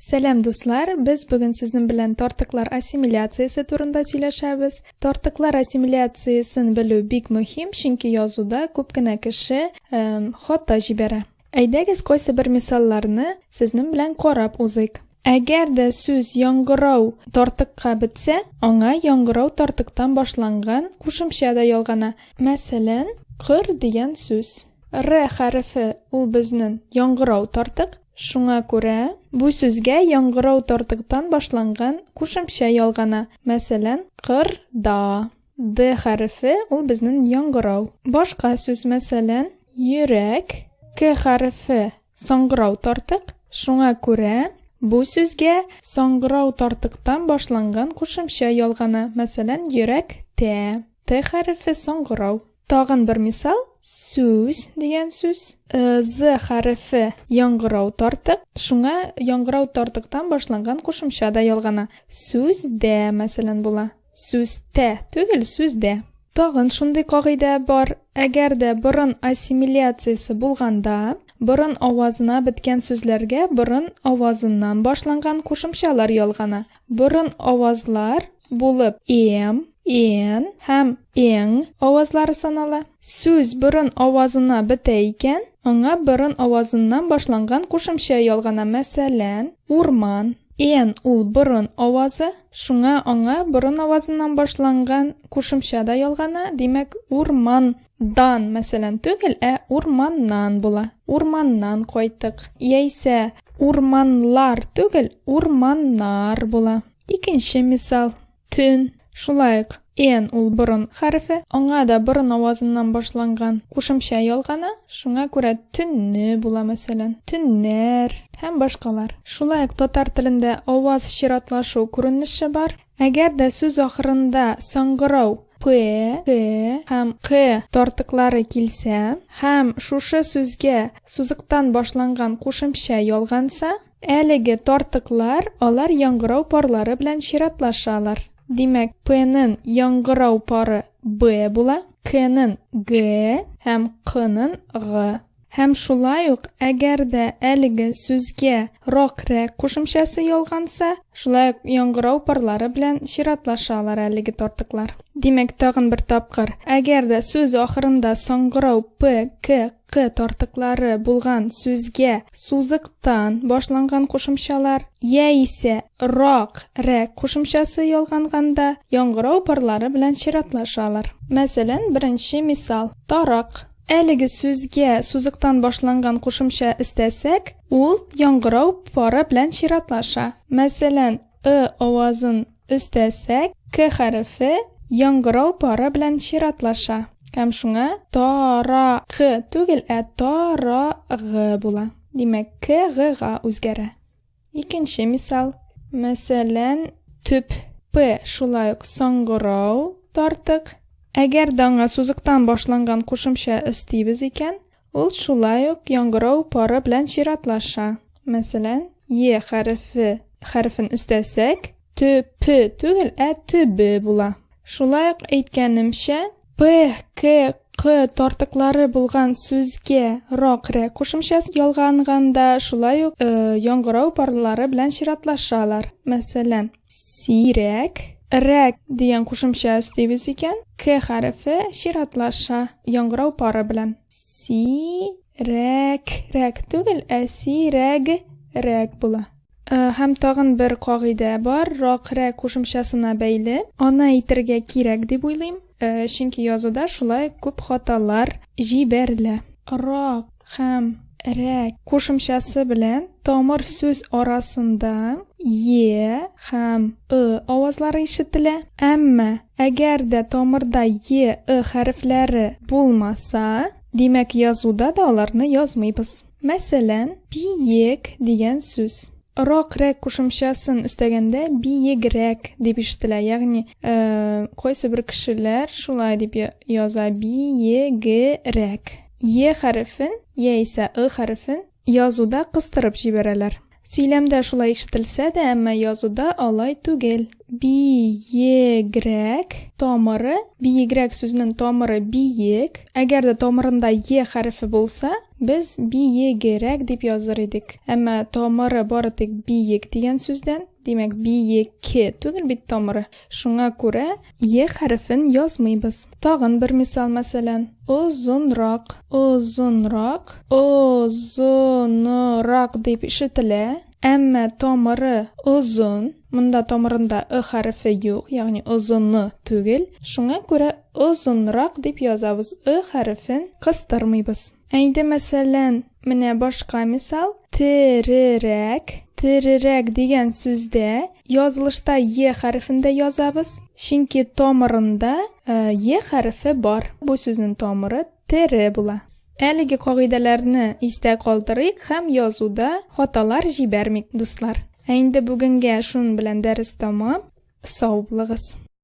Сәлам, дуслар! Без бүген сезнең белән тартыклар ассимиляциясе турында сөйләшәбез. Тартыклар ассимиляциясен белү бик мөһим, чөнки язуда күп кенә кеше хата җибәрә. Әйдәгез, кайсы бер мисалларны сезнең белән карап узыйк. Әгәр дә сүз яңгырау тартыкка бетсә, аңа яңгырау тартыктан башланган кушымча да ялгана. Мәсәлән, кыр дигән сүз. Р хәрефе ул безнең яңгырау тартык, шуңа күрә бу сүзгә яңгырау тартыктан башланган кушымча ялгана. Мәсәлән, кыр-да. Д хәрефе ул безнең яңгырау. Башка сүз, мәсәлән, йөрәк. К хәрефе саңгырау тартык, шуңа күрә бу сүзгә саңгырау тартыктан башланган кушымча ялгана. Мәсәлән, йөрәк-тә. Т хәрефе саңгырау. Тагын бер мисал, сүз дигән сүз. З хәрефе яңгырау тартык, шуңа яңгырау тартыктан башланган кушымча да ялгана. Сүздә, мәсәлән, була. Сүзтә түгел, сүздә. Тагын шундый кагыйдә бар, әгәр дә борын ассимиляциясе булганда, борын авазына беткән сүзләргә борын авазыннан башланган кушымчалар ялгана. Борын авазлар булып эм, эн һәм эң авазлары санала. Сүз борын авазына бетә икән, аңа борын авазыннан башланган кушымча ялгана, мәсәлән, урман. Эн ул борын авазы, шуңа аңа борын авазыннан башланган кушымча да ялгана, димәк, урман дан, мәсәлән, түгел, ә урманнан була. Урманнан кайттык. Яисә урманлар түгел, урманнар була. Икенче мисал. Төн. Шулай ук н ул борын хәрефе, аңа да борын авазыннан башланган кушымча ялгана, шуңа күрә төнне була, мәсәлән, төннәр һәм башкалар. Шулай ук татар телендә аваз чиратлашу күренеше бар. Әгәр дә сүз ахырында саңгырау п, к һәм q тартыклары килсә һәм шушы сүзгә сузыктан башланган кушымча ялганса, әлеге тартыклар алар яңгырау парлары белән чиратлашалар. Димәк, П-нын яңгырау пары Б була, К-нын Г һәм Q-нын Г. Һәм шулай ук, әгәр дә әлеге сүзгә рак-рәк кушымчасы ялганса, шулай ук яңгырау парлары белән чиратлашалар әлеге тартыклар. Димәк, тагын бер тапкыр, әгәр дә сүз ахырында саңгырау п, к, к тартыклары булган сүзгә сузыктан башланган кушымчалар, яисә рак, рәк кушымчасы ялганганда, яңгырау парлары белән чиратлашалар. Мәсәлән, беренче мисал, тарак. Әлеге сүзгә сузыктан башланган кушымча өстәсәк, ул яңгырау пары белән чиратлаша. Мәсәлән, ы авазын өстәсәк, к хәрефе яңгырау пары белән чиратлаша. Һәм шуңа та-ра-к түгел, ә та-ра-г була. Димәк, к г-га үзгәрә. Икенче мисал. Мәсәлән, төп П шулай ук саңгырау тартык. Әгәр дә аңа сузыктан башланган кушымча өстибез икән, ул шулай ук яңгырау пары белән чиратлаша. Мәсәлән, Е хәрефе хәрефен өстәсәк, тө-пе түгел, ә төбе була. Шулай ук әйткәнемчә, П, К, Q тартыклары булган сүзгә рак, рә кушымчасы ялганганда, шулай ук яңгырау парлары белән чиратлашалар. Мәсәлән, сирәк, рәк дигән кушымча өстибез икән, К хәрефе чиратлаша яңгырау пары белән. Сирәк, рәк түгел, ә сирәг, рәк була. Һәм тагын бер кагыйдә бар, рак-рә кушымчасына бәйле. Аны әйтергә кирәк дип уйлыйм, чөнки язуда шулай күп хаталар җибәрелә. Рак һәм рә кушымчасы белән тамыр сүз арасында е һәм ы авазлары ишетелә. Әмма әгәр дә тамырда е, ы хәрефләре булмаса, димәк, язуда да аларны язмыйбыз. Мәсәлән, биек дигән сүз. Рак-рәк кушымчасын өстәгәндә биегрәк дип ишетелә, ягъни кайсы бер кешеләр шулай дип яза, биегерәк. Е хәрефен яисә ы хәрефен язуда кыстырып җибәрәләр. Сөйләмдә шулай ишетелсә дә, әмма язуда алай түгел. Биегрәк тамыры, биегрәк сүзенең тамыры биек. Әгәр дә тамырында е хәрефе булса, без биегерәк дип языр идек. Әмма тамыры бары тик биек дигән сүздән, димәк, биеке түгел бит тамыры. Шуңа күрә е хәрефен язмыйбыз. Тагын бер мисал, мәсәлән, озынрак, озынрак, озынырак дип ишетелә, әмма тамыры озын, монда тамырында ы хәрефе юк, ягъни озыны түгел, шуңа күрә озынрак дип язабыз, ы хәрефен кыстырмыйбыз. Ә инде, мәсәлән, менә башка мисал, терерәк, терерәк дигән сүздә язылышта е хәрефен дә язабыз, чөнки тамырында е хәрефе бар. Бу сүзнең тамыры тере була. Әлеге кагыйдәләрне истә калдырыйк һәм язуда хаталар җибәрмик, дуслар. Ә инде бүгенгә шуның белән дәрес тәмам. Сау булыгыз!